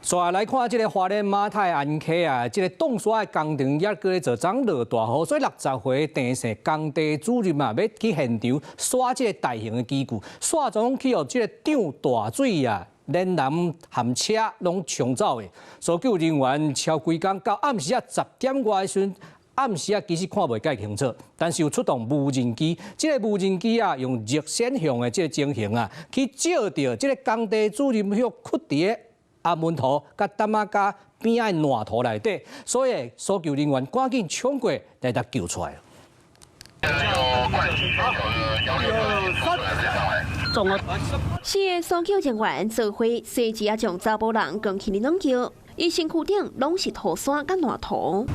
煞來看這个花蓮馬太鞍溪啊，這个擋沙的工程猶閣咧做，昨落大雨，所以60歲鄭姓工地主任啊，欲去現場刷這个大型的機具，煞總去予這个漲大水啊，連人含車攏沖走的。搜救人員超規工到暗時啊10點外的時陣，暗時啊其實看袂蓋清楚，但是有出動無人機，這个無人機啊用熱顯像的這个情形啊，去照著這个工地主任予屈佇阿門塗佮擔仔跤邊仔的爛塗內底，所以搜救人員趕緊衝過來共救出來。中了。四个搜救人員做伙隨時啊將查埔人扛起來攏救，伊身軀頂攏是土沙佮爛塗。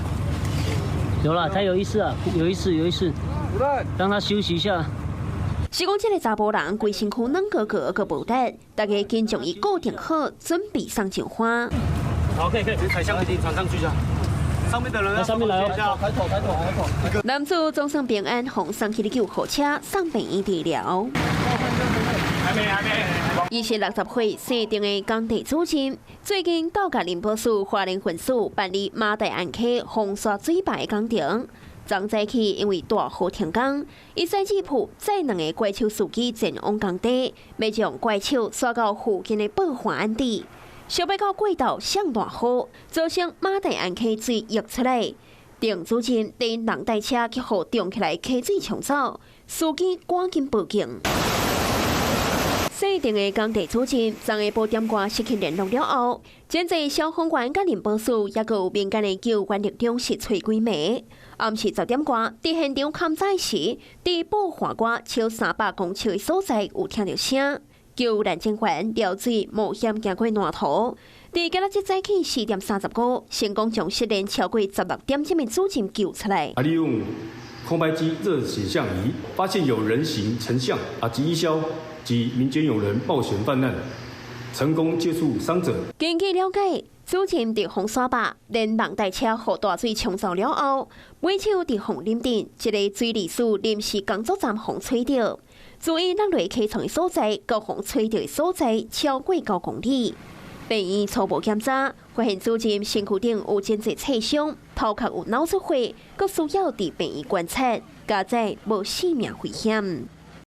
有了，他有意識啊，有意識，有意識。讓他休息一下。是講這个查埔人規身軀軟糊糊閣無力，大家緊將伊固定好，準備送上岸。好，可以可以，踩橡皮筋穿上去下。上面的人，上面來哦。抬頭抬頭抬頭。男子總算平安，予送去救護車送病院治療。還沒還沒。伊是60歲姓鄭的工地主任，最近到佮寧波市花蓮分署辦理馬大鞍溪防沙水壩的工程。昨早起因為大雨停工，伊駛吉普載兩个拐手司機前往工地，欲將拐手徙到附近的報岸安置。想欲到過晝上大雨，造成馬大鞍溪水溢出來。鄭主任佇人帶車去予漲起來溪水沖走，司機趕緊報警。姓鄭的工地主任，昨下晡點外失去聯絡了後，真濟消防員佮寧波市，猶閣有民間的救援力量是揣幾暝。暗時10點外，佇現場勘查時，佇布岸外超300公尺的所在有聽著聲，救難人員撩水冒險行過爛塗。佇今仔日早起4點35，成功將失聯超過16點鐘的主任救出來。啊，利用空拍機熱顯像儀發現有人形成像啊及義消及民間友人冒險犯難，成功接觸傷者。根據了解，主任佇風沙壩連人帶車予大水沖走了後，尾手佇鳳林鎮一个水利署臨時工作站予吹著，自伊落落溪床的所在，到予吹著的所在超過9公里。病院初步檢查，發現主任身軀頂有真濟擦傷，頭殼有腦出血，閣需要佇病院觀察，佳哉無性命危險。